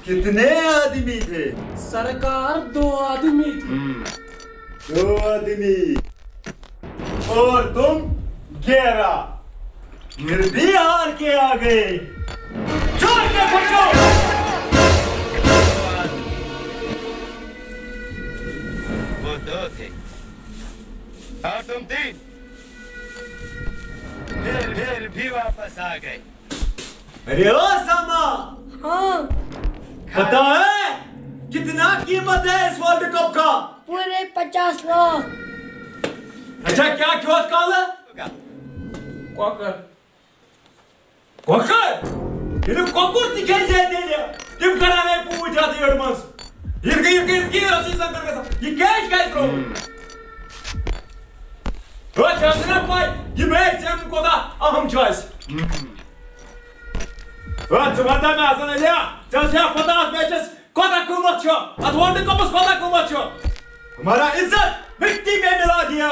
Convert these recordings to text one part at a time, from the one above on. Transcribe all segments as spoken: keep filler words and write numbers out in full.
کتنے آدمی تھے؟ سرکار، دو آدمی تھے۔ دو آدمی۔ اور تم گیارہ۔ پھر بھی ہار کے آ گئے۔ چھوڑ کے پھٹو۔ وہ دو تھے اور تم تین۔ پھر پھر بھی واپس آ گئے۔ ارے او ساما، ہاں۔ پتا ہے کتنا قیمت ہے اس ورلڈ کپ کا؟ پورے پچاس لاکھ۔ اچھا، کیا کھیوت کالہ؟ کۄکر۔ کۄکر؟ ییٚلہِ کۄکُر تہِ کھیٚیہِ زیادٕ تیٚلہِ تِم کَڑان ہے پوٗتۍ اَتھ یٔڈ منٛز۔ یِتھ کٔنۍ، یِتھ کٔنۍ، یِتھ کٔنۍ ٲس یہِ زَن کَران۔ یہِ کیٛازِ کیٛازِ ترٛووُن؟ ہے، ژےٚ ٲسٕے نا پَے یہِ میچ زینُن کوٗتاہ اَہَم چھُ اَسہِ۔ ہے، ژٕ وَن تہٕ مےٚ حسن علیا، ژےٚ ٲسٕے نا پَتہ اَتھ میچَس کوتاہ قۭمت چھُ؟ اَتھ ورلڈ کپس کوتاہ قۭمت چھُ؟ ہمارا عزت مٹی میں ملا دیا،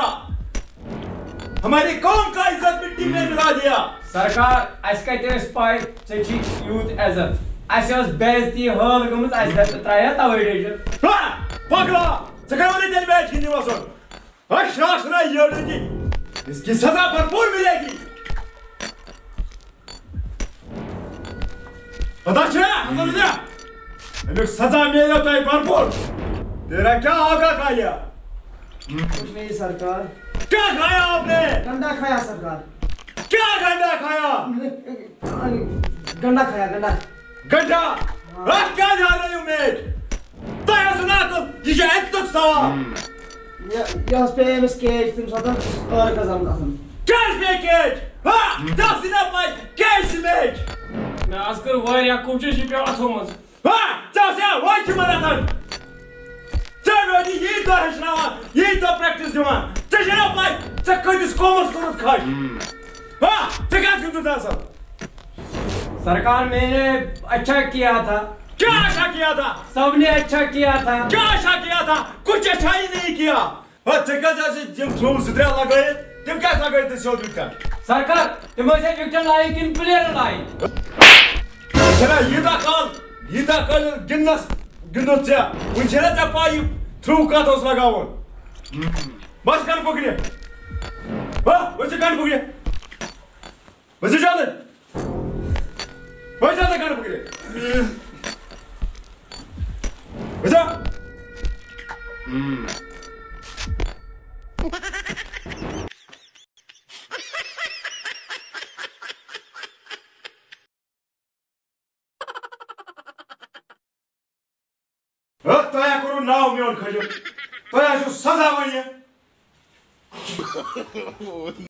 ہماری قوم کا عزت مٹی میں ملا دیا۔ سرکار، اسہِ کتہِ ٲس پاے ژےٚ چھی یوٗت عزت؟ اسہِ ٲس بے عزتی حٲل گٔمٕژ، اسہِ دپہِ ترٛایہِ ہا توے ڈیٚجہِ۔ ہا، پگلا، ژےٚ کیٛاہ ووٚنُے تیٚلہِ میچ گِنٛدنہِ وَسُن؟ ہا، شراکھ چھُنہ یٔڈ أتی۔ اس کی سزا بھرپور ملے گی۔ پتہ چھا، حسن، امیُک سزا میلیو تۄہہِ بھرپور۔ تیرا کیا ہوگا کالیا؟ کچھ نہیں سرکار۔ کیا کھایا آپ نے؟ گنڈا کھایا سرکار۔ کیا گنڈا کھایا؟ گنڈا کھایا، گنڈا۔ گنڈا؟ آپ کیا جا رہے ہو میچ؟ تۄہہِ ٲسٕو نہٕ عقل، یہِ چھُ عزتُک سوال۔ یہ، یہ حظ پیٚیہِ أمِس کیچ، تٔمِس آسان ٲرٕکھ حظ آمٕژ اَتھَن۔ کیٛازِ پیٚیہِ کیچ؟ ہا، ژےٚ ٲسٕے نہ پَے کیچ چھِ میچ۔ مےٚ حظ کٔر واریاہ کوٗشِش، یہِ پیوٚو اَتھو منٛز۔ ہا، ژےٚ ٲسٕے وۄنۍ چھِ مےٚ رَٹان۔ ژےٚ روزِ یی دۄہ ہیٚچھناوان، یی دۄہ پرٛیکٹِس دِوان۔ ژےٚ چھےٚ نہ پَے ژےٚ کۭتِس قومَس کوٚرُتھ خۄش؟ ہا، ژےٚ کیٛازِ گِنٛدُتھ اَصٕل؟ سرکار، میں نے اچھا کیا تھا، کیا اچھا کیا تھا؟ سب نے اچھا کیا تھا۔ کیا اچھا کیا تھا؟ کچھ اچھا ہی نہیں کیا۔ ہا، ژےٚ کیٛازِ آسہِ یِم تھرٛوٗ زٕ ترٛےٚ لگٲیِتھ؟ تِم کیٛازِ لگٲیِتھ ژےٚ سیوٚد وِکٹَن؟ سرکار، تِم ٲسۍ اَسہِ وِکٹَن لایِنۍ کِنہٕ پٕلیرَن لایِنۍ؟ چھَنا ییٖتاہ کال، ییٖتاہ کال گِنٛدنَس گِنٛدُتھ ژےٚ، وٕنہِ چھَنا ژےٚ پَے یہِ تھرٛوٗ کَتھ اوس لگاوُن؟ بَس کَن پُکنہِ۔ ہا، وٕچھ ژٕ کَن پُکنہِ۔ وٕچھ ژٕ جلدی۔ وٕچھ ژٕ کَن پُکنہِ۔ وٕچھ ژٕ۔ ہا، تۄہہِ ہا کوٚروٕ ناو میون کھٔجُر۔ تۄہہِ ہا چھُو سزا وۄنۍ یہِ۔